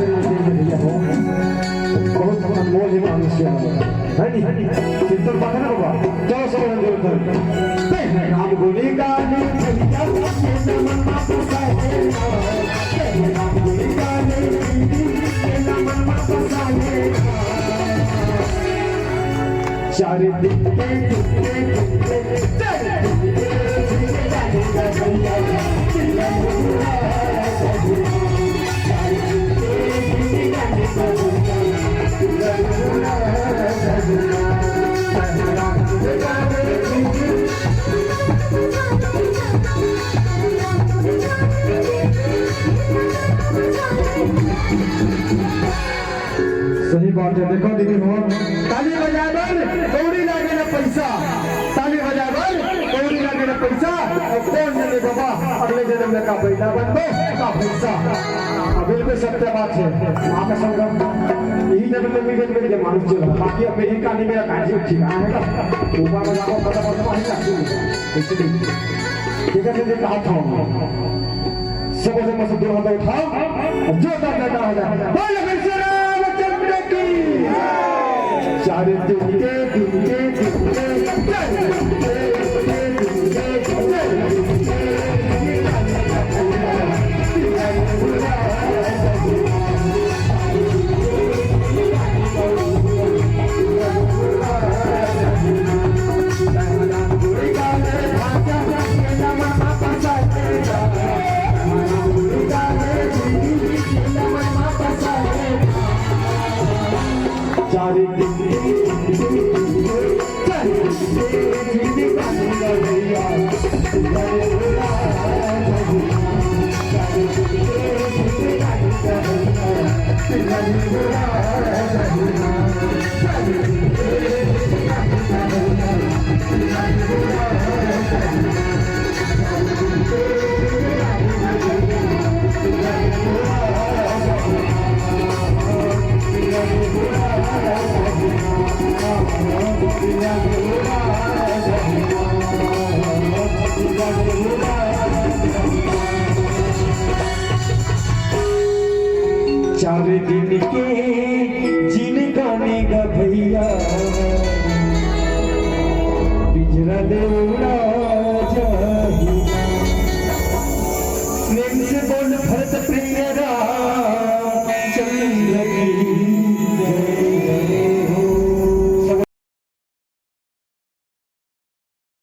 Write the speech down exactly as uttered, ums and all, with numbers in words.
भैया हो, बहुत अनमोल है मानुष के, है नी? कीर्तन पाठ है ना बाबा, चलो सब मिलकर। राम गुणी गानी भैया, ये नमन वापस आए। राम गुणी गानी भैया, ये नमन वापस आए। चार दिन के, दिन के, दिन के, चार दिन के, दिन के, दिन के, भैया। सही बात है। देखो दीदी हो, ताली बजाए बर कौड़ी लागे ना पैसा, ताली बजाए बर कौड़ी लागे ना पैसा। अउ कोन जाने बाबा, अगले जन्म में का बेटा बनबो, का भैंसा। हाँ, बिल्कुल सत्य बात है। आपका संगम यही जन्म में मिल गए, मिल गए मानुष चला। बाकी अब यही कहानी मेरा काजी ठीक है ना? ऊपर में जाओ, पता पता वही काजी। ठीक है, ठीक है, हाथ उठाओ। सब से मस्त दो हाथ उठाओ, जोरदार जयकारा हो जाए। बोल श्री रामचंद्र की। चार दिन के, दिन के, दिन के, चार दिन के, दिन के, दिन के, चार दिन के। चार दिन के